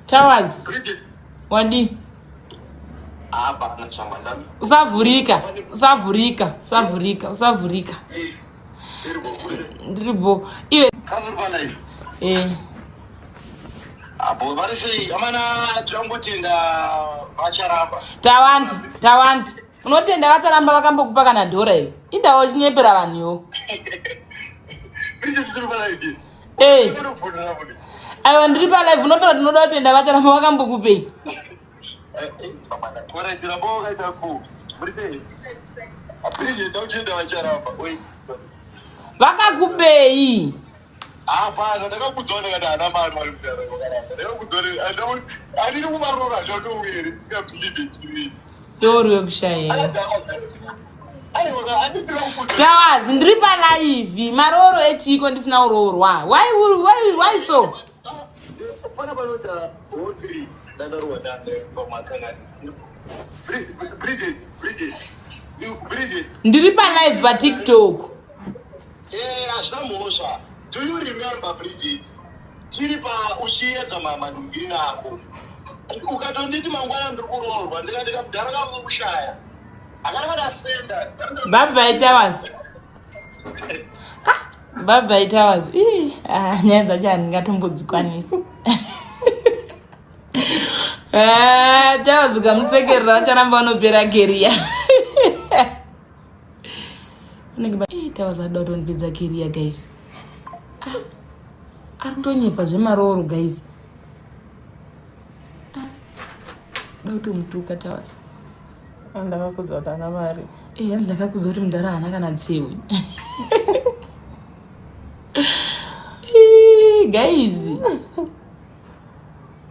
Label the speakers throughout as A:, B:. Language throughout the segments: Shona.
A: Towers. Wadi. Usavhurika, usavhurika, usavhurika, usavhurika. Ndiri bo. Iwe. Eh.
B: Apo vari sei? Amana tinongotenda vacharamba.
A: Tawanda, tawanda. Unotenda vacharamba vakambokupa kana dhora iwe. Indawo uchinyepera vanhu iwo. Eh. Aiwa ndiri pa live unotora tinoda kutenda vacharamba vakambokupei. Vakakupei.
B: Hapana, ndakakudza ndakati haana mari mari kudhara vakaramba. Ndakakudza kuti handiri kuvaroora zvatouyere ndingabelieve it.
A: Doro yekushaya. Towers, ndiri palive marooro echiko ndisina kuroorwa. Why, why, why so?
B: Pana panota 03 ndandarohwa danda pamakangani. Bridget, Bridget. Bridget.
A: Ndiri palive paTikTok.
B: Eh, hazvina mhosva. Do you remember Bridget? Tiri pa uchiedza madungirina ako. Ukatonditi mangwana ndiri kuroorwa ndikati kamudhara kangu kushaya. Akaramba ndasenda.
A: Bye bye Towers. Bye bye Towers. Ih, ah, nyaya dzacho handingatombodzikwanisi. Ah, Towers ukamusekerera vacharamba vanopera keriya. Unenge ba eh Towers ada kutondipedza keriya guys. Ah, ari kutonyepa zvemarooro guys. Ah, da kutomutuka Towers.
C: Ndakakudza kuti ana mari.
A: Eh, ndakakudza kuti mudhara haana kana tsewe. Ih, guys.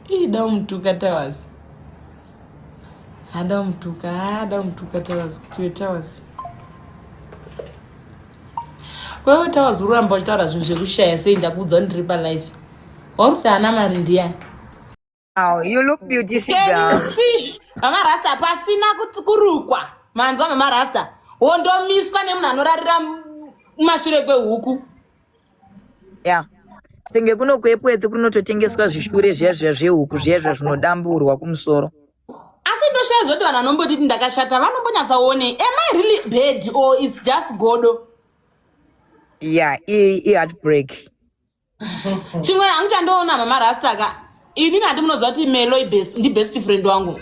A: Ih, da umutuka Towers. Hada umutuka, hada umutuka Towers, tiwe Towers. Kwewe Towers uri kuramba uchitaura zvinhu zvekushaya sei ndakuudza kuti ndiri palife. Wauri kuti haana mari ndiyani?
D: Wow, you look beautiful,
A: Can you
D: girl.
A: see? Mama Rasta pasina kuti kurukwa. Manzwa Mama Rasta. Wondomiswa nemunhu anorarira mumashure kwehuku.
D: Yeah. Senge kuno kuEpworth kunototengeswa zvishure zviya zviya zvehuku zviya zviya zvinodamburwa kumusoro.
A: Asi ndoshaya zoti vanhu vanombotiti ndakashata vanombonyatsaonei. Am I really bad or it's just godo?
D: Yeah, i, i heartbreak.
A: Chimwe hangu chandoona Mama Rasta ka. Inini handi munoziva kuti Melo ndibest friend wangu.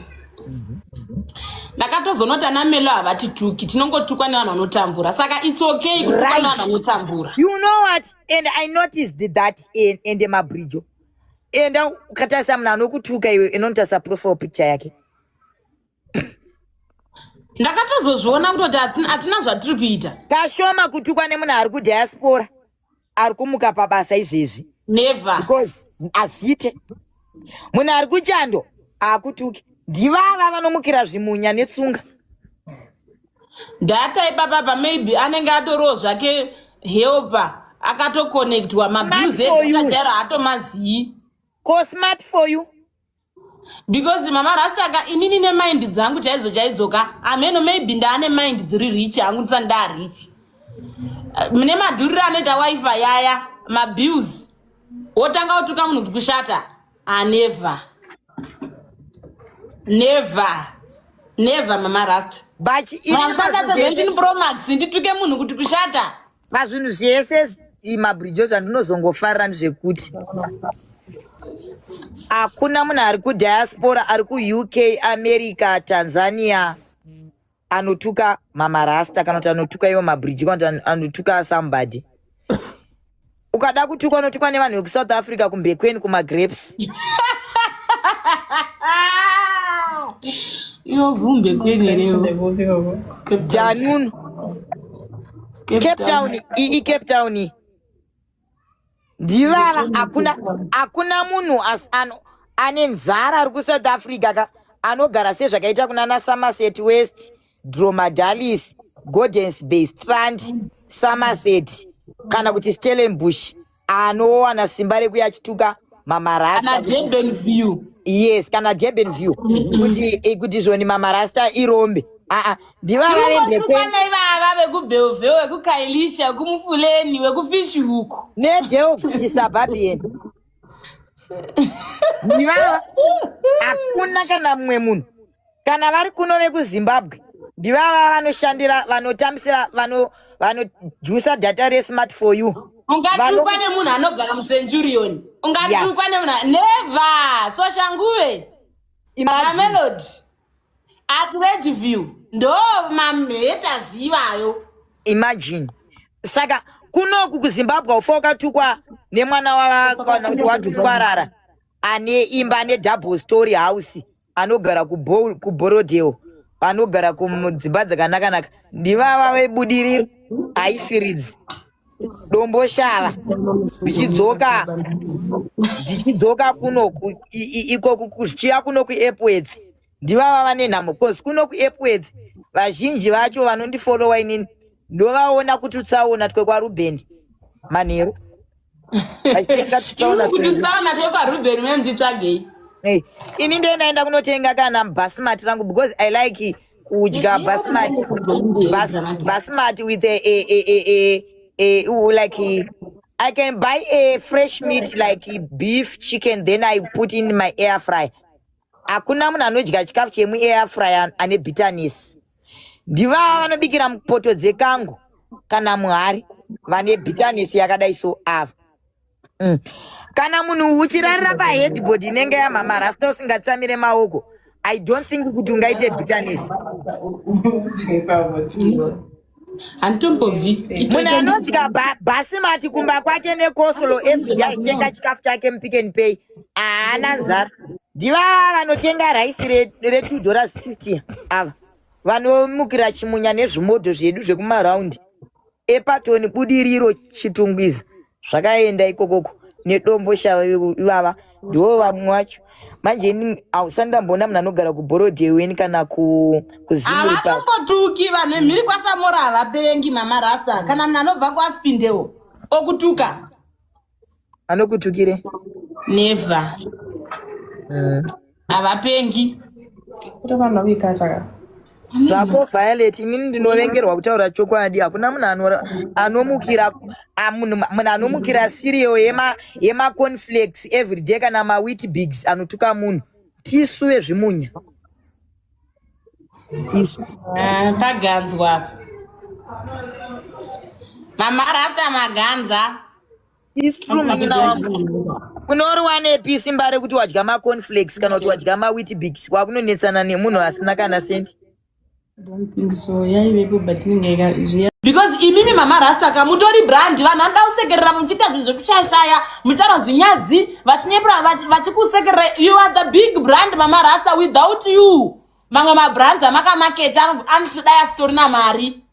A: Ndakatozonoti ana Melo havatituki, tinongotukwa nevanhu vanotambura. Saka it's okay kutukwa
D: Right.
A: nevanhu vanotambura.
D: You know what? And I noticed that in and mabridge. And ukatarisa munhu anokutuka iwe inonotarisa profile picture yake.
A: Ndakatozozviona kutoti hatina zvatiri kuita.
D: Kashoma kutukwa nemunhu ari kudiaspora ari kumuka pabasa izvezvi.
A: Never.
D: Because hazviite. Munhu ari kuchando akutuki. Ndivava vanomukira zvimunya netsunga.
A: Data ipapapa maybe anenge atoriwo zvake helper akatoconnectwa mabills
D: Smart for you.
A: edata chairo haatomaziyi.
D: Ko smart for you.
A: Because Mama Rasta ka inini nemind dzangu chaidzo chaidzo ka ameno maybe ndaane mind dziri rich hangu ndisati ndaa rich. Mune madhuriro anoita wifi yaya mabills wotanga kutuka munhu kuti kushata. Ah, never. Never. Never Mama Rasta.
D: But ini
A: Mwanashandisa
D: pazvinhu zvese
A: 17 Pro Max ndituke munhu kuti kushata.
D: Pazvinhu zvese mabridge zvandinozongofarira ndezvekuti hakuna munhu ari kudiaspora ari kuUK, America, Tanzania anotuka Mama Rasta kana kuti anotuka iwo mabridge kana kuti anotuka somebody. Ukada kutukwa unotukwa nevanhu vekuSouth Africa kumbekweni kumagrapes.
A: Iwo vumbekweni here?
D: Janunu. Cape Town, i Cape Town. Ndivava hakuna hakuna munhu as ano ane nzara ari kuSouth Africa ka anogara sezvakaita kunana Somerset West, Dromadalis, Gordons Bay Strand, Somerset kana kuti Stellenbosch anowana simba rekuya achituka Mama
A: Rasta. Kana Durban View.
D: Yes, kana Durban View. Kuti kuti zvoni Mama Rasta irombe. Aa, ndivava
A: vembekweni. Ivava vekuBelleville, vekuKailisha, vekuMufuleni, vekuFishhook.
D: NeDelft suburban. Ndivava hakuna kana mumwe munhu kana vari kuno vekuZimbabwe ndivava vanoshandira vanotambisira vanojusa data resmart for you.
A: Ungatukwa nemunhu anogara muCenturion, ungatukwa nemunhu never Soshanguve, Mamelodi, at View, ndo mahaters ivayo.
D: Imagine, saka kunoku kuZimbabwe ufa ukatukwa nemwana kana kuti wadhukwarara ane imba ane double story house, anogara kuBorrowdale, vanogara kumudzimba dzakanaka-naka, ndivava veBudiriro, Highfields, Domboshava, ndichidzoka kunoku ikoku zvichiya kuno kuEpworth, ndivava vane nhamo, cause kuno kuEpworth vazhinji vacho vanondifolowa inini ndovaona kuti utsaona twekwaRubheni manheru vachitenga tutsaona.
A: Imi kuti tsaona twekwaRubheni me muchitsvagei?
D: Hey, ini ndoendaenda kunotenga kana basmati rangu because I like kudya basmati, basmati with a like I can buy a fresh meat like beef, chicken, then I put in my air fry. Hakuna munhu anodya chikafu chemu air fry ane bitterness. Ndivava vanobikira mupoto dzekango kana muhari vane bitterness yakadai so ava. Kana munhu uchirarira paheadboard inenge yamama Rasta usingatsamire maoko, I don't think kuti ungaite bitterness.
A: Handitombobvi.
D: Munhu anodya basmati kumba kwake necoleslaw everyday, achitenga chikafu chake muPick n Pay, haana nzara. Ndivava vanotenga raisi re$2.50 ava, vanomukira chimunya nezvimodho zvedu zvekumaraundi ePatoni, Budiriro, Chitungwiza, zvakaenda ikokoko neDomboshava. Ivava ndivo vamwe vacho. Manje ini hausati ndamboona munhu anogara kuBorrowdale kana kuZimuri.
A: Havatombotuki vanhu vemhiri kwaSamora, havapengi mama Rasta. Kana munhu anobva kuAspindewo okutuka?
D: Anokutukire?
A: Never. Havapengi.
C: Kuti vanhu vakuikata.
D: Zvako Violet, inini ndinovengerwa kutaura chokwadi. Hakuna munhu anomukira munhu anomukira cereal yemacornflakes everyday kana maWeet-Bix anotuka munhu. Tisu vezvimunya isu.
A: Ah, paganzwa apa mama Rasta, maganza.
D: It's true, munina wangu. Unoriwanepi simba rekuti wadya macornflakes kana kuti wadya maWeet-Bix wakunonetsana nemunhu asina kana sendi?
C: Don't think so. Yaivepo, but inenge zviya.
A: Because imimi mama Rasta ka mutori brand. Vanhu vanoda kusekerera muchiita zvinhu zvekushayashaya, muchitaura zvinyadzi, vachinyepera, vachikusekerera. You are the big brand, mama Rasta. Without you, mamwe mabrands amakamaketa anotodai asitorina mari.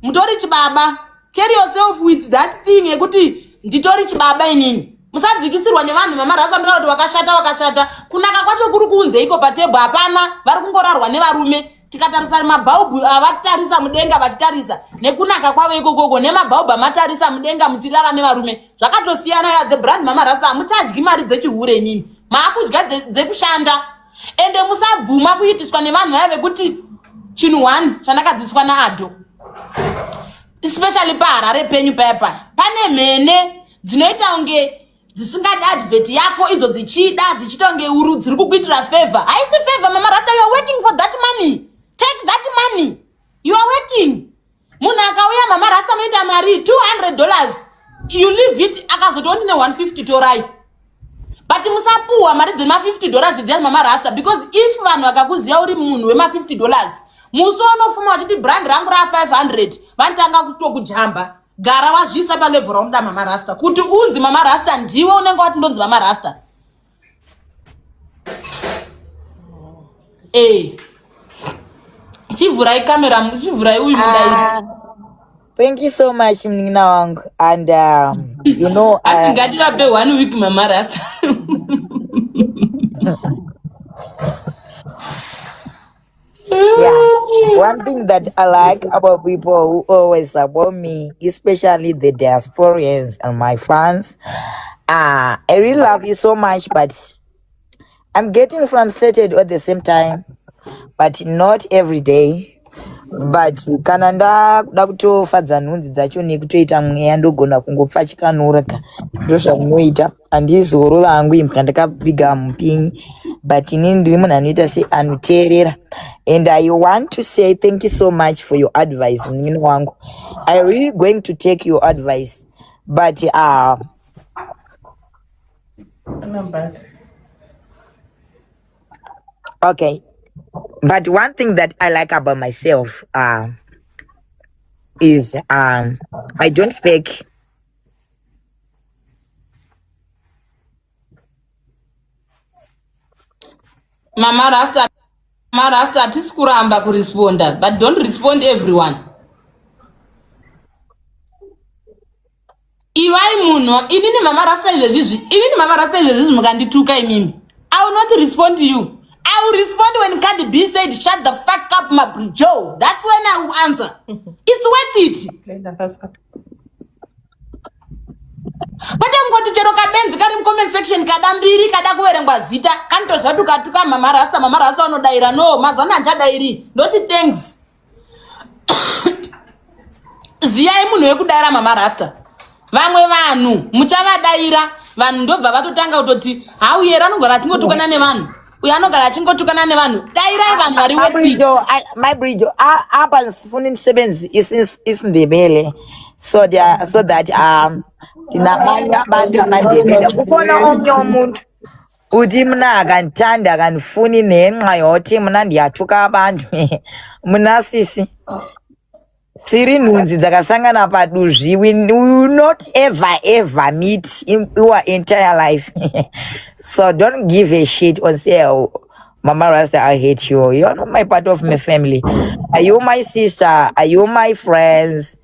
A: Mutori chibaba. Carry yourself with that thing yekuti nditori chibaba inini. Musadzikisirwa nevanhu, mama Rasta. Munotaura kuti wakashata, wakashata. Kunaka kwacho kuri kunze iko patebho hapana. Vari kungorarwa nevarume. Tikatarisa mabhaubhu avatarisa mudenga vachitarisa nekunaka kwavo ikokoko, nemabhaubhu amatarisa mudenga muchirara nevarume zvakatosiyana. Ya the brand, mama Rasta. Hamuchadyi mari dzechihure inini, maakudya dzekushanda. Ende musabvuma kuitiswa nevanhu vaya vekuti chinhu one chandakadzidziswa naadho, especially paHarare penyu paya paya, pane mhene dzinoita kunge dzisingadi advert yako, idzo dzichida, dzichiita kunge uru dziri kukuitira favor. Haisi favor, mama Rasta. You are working for that money. Take that money, you are working. Munhu akauya, mama Rasta, munoita mari $200, you leave it. Akazoti ndine 150, torai, but musapuhwa mari dzema$50 dziya, mama Rasta, because if vanhu vakakuziva uri munhu wema$50, musi unofuma vachiti brand rangu ra500, vanotanga kutokujamba. Gara wazviisa palevel raunoda, mama Rasta, kuti unzi mama Rasta. Ndiwe unenge wati ndonzi mama Rasta. E, chivhurai kamera, chivhurai uyu mudai.
D: Ah, thank you so much, munin'ina wangu, and you know
A: Ati ngativape one week, mama Rasta.
D: Yeah, one thing that I like about people who always support me, especially the diasporians and my fans, I really love you so much, but I'm getting frustrated at the same time, but not every day. But kana ndakuda kutofadza nhunzi dzacho nekutoita mweya, ndogona kungopfachikanura ka. Ndozvamunoita. Handizorova hangu imbwa ndakaviga mupinyi, but inini ndiri munhu anoita seanoteerera. And I want to say thank you so much for your advice, munin'ina wangu. I really going to take your advice, but
C: No, but
D: okay, but one thing that I like about myself is I don't fake.
A: Mama Rasta, Mama Rasta, hatisi kuramba kuresponda, but don't respond everyone. Ivai munhu, inini Mama Rasta izvezvizvi, inini Mama Rasta izvezvizvi mukandituka imimi, I will not respond to you. I will respond when Cardi B said, "Shut the fuck up, Mabrijo." That's when I will answer. It's worth it. Kwete kungoti chero kabenzi kari mucomment section kada mbiri, kada kuverengwa zita, kanotozva tukatuka Mama Rasta, Mama Rasta vanodaira. No, mazana handichadairi. Ndoti thanks. Ziyai munhu wekudaira Mama Rasta. Vamwe vanhu muchavadaira, vanhu ndobva vatotanga kutoti hauyera anogara achingotukana nevanhu, uyo anogara achingotukana nevanhu. Dairai vanhu vari worth it.
D: Mabrijo, Mabrijo, apha ndifuna ndisebenzise isiNdebele so that ndinabanye abantu amaNdebele. Kukhona omnye umuntu uthi mna akandithandi, akandifuni ngenxa yothi mna ndiyathuka abantu. Mna sisi siri nhunzi dzakasangana paduzvi. We will not ever ever meet in your entire life, so don't give a shit on say, "Oh, Mama Rasta, I hate you." You're not my part of my family. Are you my sister? Are you my friends?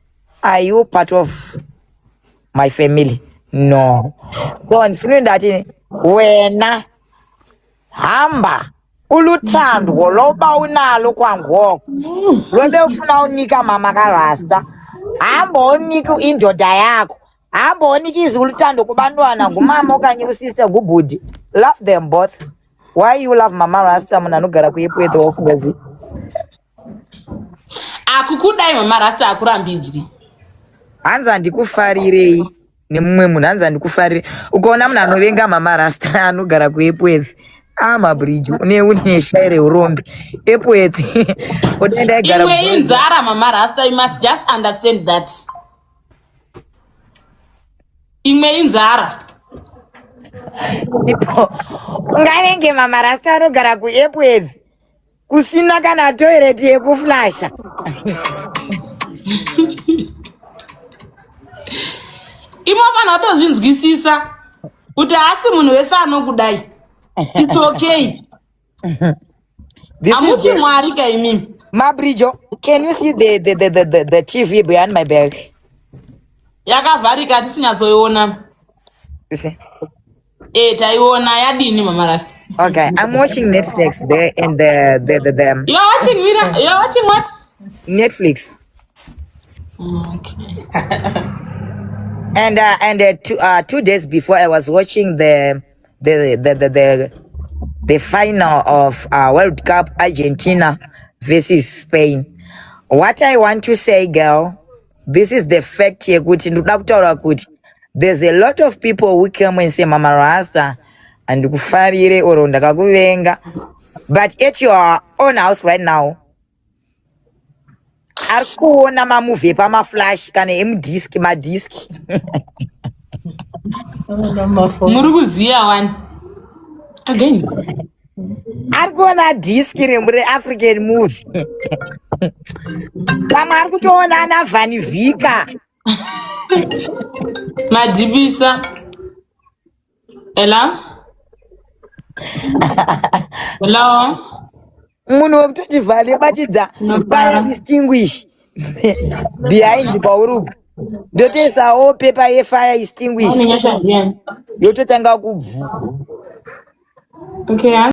D: Are you part of my family? No. So ndifuna ndathi wena hamba uluthando loba unalo kwangoko lobe ufuna unika mama kaRasta, hamba unika indoda yakho, hamba unika uluthando kubantwana, ngumama okanye usister, ngubhudi. Love them both. Why you love Mama Rasta, munhu anogara kuEpworth wafungazi?
A: Akukudai Mama Rasta akurambidzwi.
D: Hanzi handikufarirei nemumwe munhu, hanzi handikufarire. Ukaona munhu anovenga Mama Rasta anogara kuEpworth, amabridge une shai reurombe. Epworth unoenda igara.
A: Imwe inzara, Mama Rasta. You must just understand that imwe inzara.
D: Ipo ungavenge Mama Rasta anogara kuEpworth kusina kana toilet yekuflasha?
A: Imofanira kutozvinzwisisa kuti haasi munhu wese anokudai. It's okay.
D: This is
A: Hamusi
D: the,
A: Mwari ka imimi.
D: Mabrijo, can you see the TV behind my back?
A: Yakavharika, hatisinyatsoiona.
D: You see?
A: E, taiona. Yadini, Mama Rasta?
D: Okay, I'm watching Netflix there and the
A: You are watching Mira? You are watching what?
D: Netflix.
A: Okay.
D: And 2 days before I was watching the final of World Cup, Argentina versus Spain. What I want to say, girl, this is the fact yekuti ndinoda kutaura kuti there's a lot of people who come and say, "Mama Rasta, handikufarire," or "Ndakakuvenga," but at your own house right now ari kuona mamovie epamaflash kana emudisk, madiski.
A: Muri kuziya wani again.
D: Ari kuona diski reAfrican movie, pamwe ari kutoona ana Vhanivhika.
A: Madhibisa ela, hello.
D: Munhu wekutoti vhale batidza
A: Unofara.
D: fire extinguish behind pauri uku, ndotoisawo pepa yefire extinguish
A: Nyasha ndiani?
D: yototanga kubvu.
A: Okay.